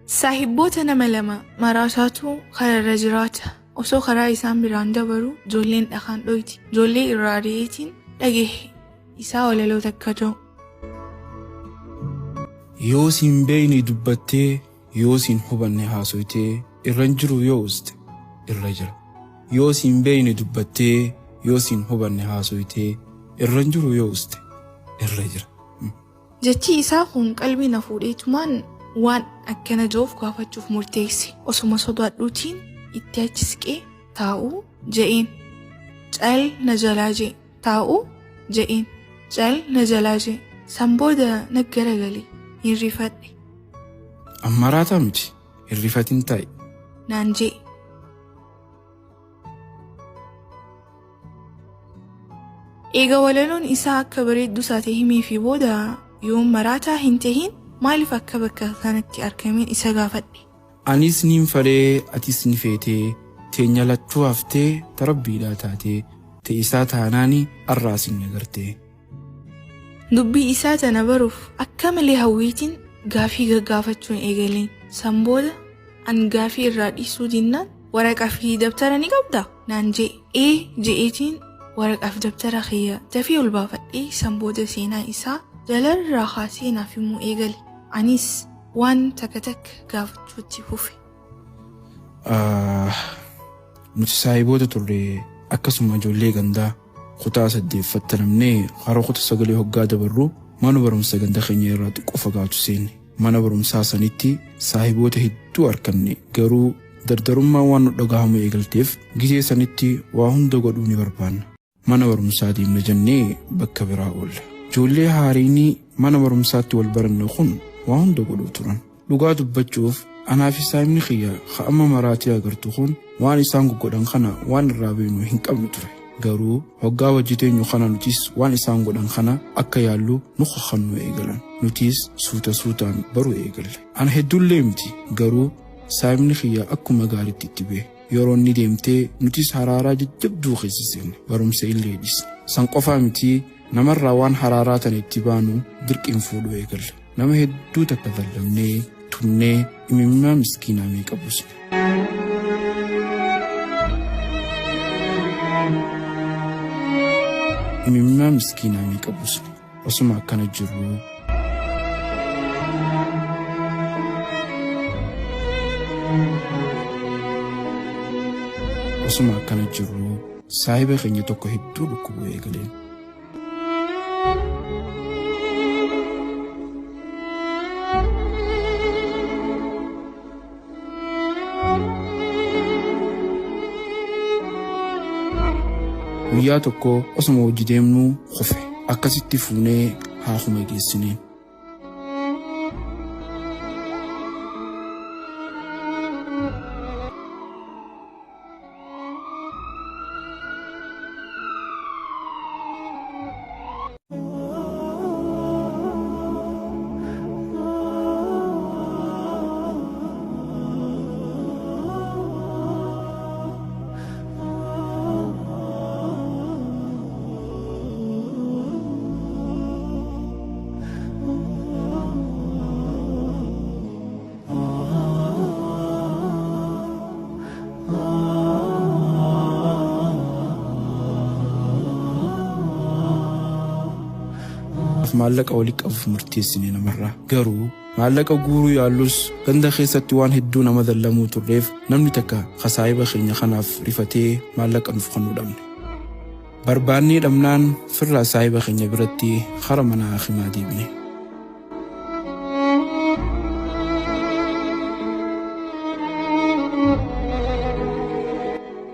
Saahibboota nama lama maraataatu kararra jiraata. Osoo karaa isaan biraan dabaru ijoolleen dhakaan dhoyti. Ijoollee irraa ari'eetiin dhagahe isaa walaloo takka ta'u. Yoo siin beeyne dubbattee, yoo siin hubanne haasoytee, irran jiru yoo uste, irra jira. Yoo siin beeyne dubbattee, yoo siin hubanne haasoytee, irran jiru yoo uste, irra jira. Jechi isaa kun qalbii na fuudheetumaan waan akkana jiruuf gaafachuuf murteesse. Osuma sodaadhuutiin itti achi siqee taa'uu je'een. Cal na jalaa je'e. Taa'uu je'een. Cal na jalaa je'e. San booda na garagale. Hin rifadhe. Ammaraataa miti, hin rifatin taa'i. Naan je'e. Eega walaloon isaa akka bareedduu taate himeefii booda yoo maraataa hin tahin maaliif akka bakka kanatti argameen isa gaafadhe. Anis niin fadhee atis ni feetee teenya lachuu haftee ta rabbiidhaa taatee te isaa taanaani arraa sin agartee. Dubbii isaa tana baruuf akka malee hawwiitiin gaafii gaggaafachuun eegaleen. San booda an gaafii irraa dhiisuu dinnaan waraqaa fi dabtara ni qabdaa? Naan je'e. Ee je'eetiin waraqaa fi dabtara kiyya dafee ol baafadhee san booda seenaa isaa jalarraa kaasee naaf himuu eegale. Anis waan takka takka gaafachuutti fufe. Nuti saahiboota turre akkasuma ijoollee gandaa kutaa saddeeffatta namnee hara kuta sagalee hoggaa dabarru mana barumsa ganda keenya irraa xiqqoo fagaatu seenne. Mana barumsaa sanitti saahiboota hedduu arkanne garuu dardarummaan waan nu dhagahamuu eegalteef gizee sanitti waa hunda godhuu ni barbaanna. Mana barumsaa deemna jennee bakka biraa oolla. Ijoollee haariini mana barumsaatti wal baranne kun waa hunda godhuu turan. Dhugaa dubbachuuf anaa fi saahibni kiyya ka amma maraatii agartu kun waan isaan goggodhan kana waan irraa beeknu hin qabnu ture. Garuu hoggaa wajji teenyu kana nutis waan isaan godhan kana akka yaallu nu kakannuu eegalan. Nutis suuta suutaan baruu eegalle. Ana hedduullee miti garuu saahibni kiyya akkuma gaariitti itti behe. Yeroo inni deemtee nutis haraaraa jajjabduu keessa seenne. Barumsa illee dhiisne. San qofaa miti namarraa waan haraaraa tana itti baanu dirqiin fuudhuu eegalle. Nama hedduu takka dallamnee tumnee imimmaa miskiinaa meeqa buusne. Imimmaa miskiinaa meeqa buusne. Osuma akkana jirru Osuma akkana jirru saahiba keenya tokko hedduu dhukkubuu eegaleen. Guyyaa tokko osuma hojii deemnuu kufe. Akkasitti fuunee haakuma geessineen. Maallaqa walii qabuuf murteessine namarraa. Garuu maallaqa guuruu yaallus ganda keessatti waan hedduu nama dallamuu turreef namni takka kasaayiba keenya kanaaf rifatee maallaqa nuuf kennuu dhabne. Barbaannee dhabnaan firraa saahiba keenya biratti hara mana hakimaa deebine.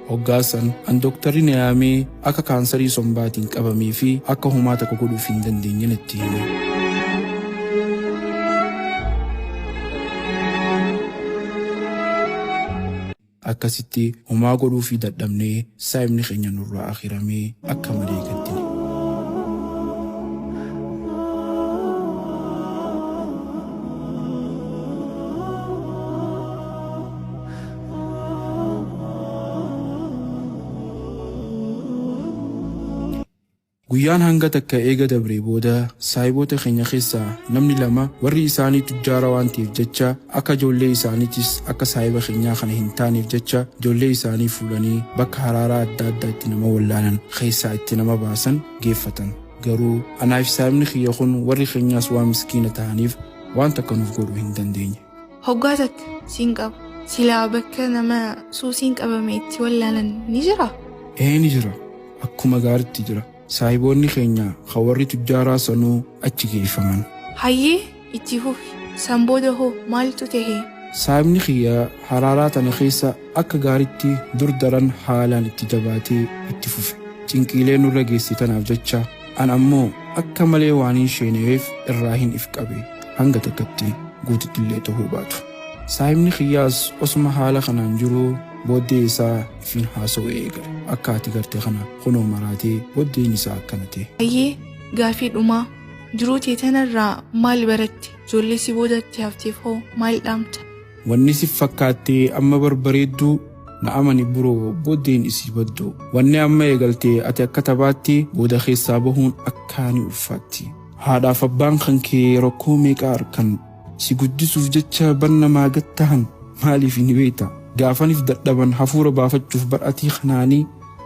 Hoggaasan an dooktarri na yaamee akka kaansarii sombaatiin qabamee fi akka homaa takka godhuuf hin dandeenye natti hime. Akkasitti homaa godhuufii dadhabnee saahibni keenya nurraa akhiramee akka malee gaddine. Guyyaan hanga takka eega dabree booda saahiboota keenya keessaa namni 2 warri isaanii tujjaara waan ta'eef jecha akka ijoollee isaaniitis akka saahiba keenyaa kana hin taaneef jecha ijoollee isaanii fuudhanii bakka haraaraa adda addaa itti nama wallaanan keessaa itti nama baasan geeffatan. Garuu anaa fi saahibni kiyya kun warri keenyaas waan miskiina tahaniif waan takka nuuf godhuu hin dandeenye. Hoggaa takka siin qaba. Silaa bakka nama suusiin qabame itti wallaanan ni jiraa? Ee ni jira. Akkuma gaaritti jira. Saahiboonni keenya ka warri tujjaaraa sanuu achi geeyfaman. Hayyee itti fufi. San booda hoo maaltu tahe? Saahibni kiyya haraaraa tana keessa akka gaaritti dur daran haalaan itti jabaatee itti fufe. Cinqiilee nurra geesse tanaaf jecha an ammoo akka malee waaniin sheenaweef irraahin if qabe hanga takkatti guututtillee tahuu baatu. Saahibni kiyyaas osuma haala kanaan jiruu booddee isaa ifiin haasawuu eegale. Akka ati garte kana kunoo maraatee booddeen isaa akkana tahe. Hayyee gaafii dhumaa, jiruu tee tanarraa maal baratte? Ijoollee si boodatti hafteef hoo maal dhaamta? Wanni sif fakkaatte amma bar bareedduu na amani bro booddeen isii badduu. Wanni amma eegalte ati akka taphaatti booda keessaa bahuun akkaani ulfaatti. Haadhaaf abbaan kan kee rakkoo meeqa arkan Si guddisuuf jecha bar namaa gad tahan maaliifi ni beeyta gaafanif dadhaban hafuura baafachuuf bar atii kanaanii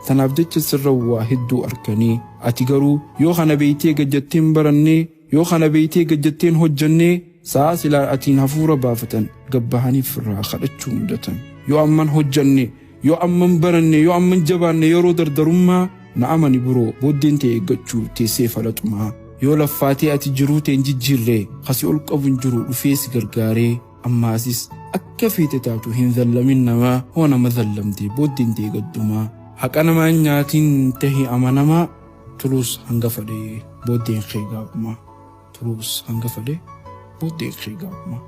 tanaaf jecha sirra waa hedduu arkanii ati garuu yoo kana beeytee gad jettee hin barannee yoo kana beeytee gad jettee hin hojjannee sa'aa silaa atiin hafuura baafatan gad bahaniif irraa kadhachuu mudatan yoo amman hojjanne yoo amman baranne yoo amman jabaanne yeroo dardarummaa na amani bro booddeen tee eeggachuu teessee falaxumaa Yoo laffaatee ati jiruu tee hin jijjiirre ka si ol qabu hin jiru dhufee si gargaaree ammaasis akka feete taatu hin zallamin namaa hoo nama zallamte booddeen tee gaddumaa haqa namaa hin nyaatin tahi amanamaa turuus hanga fadhe booddeen kee gaabumaa turuus hanga fadhe booddeen kee gaabumaa.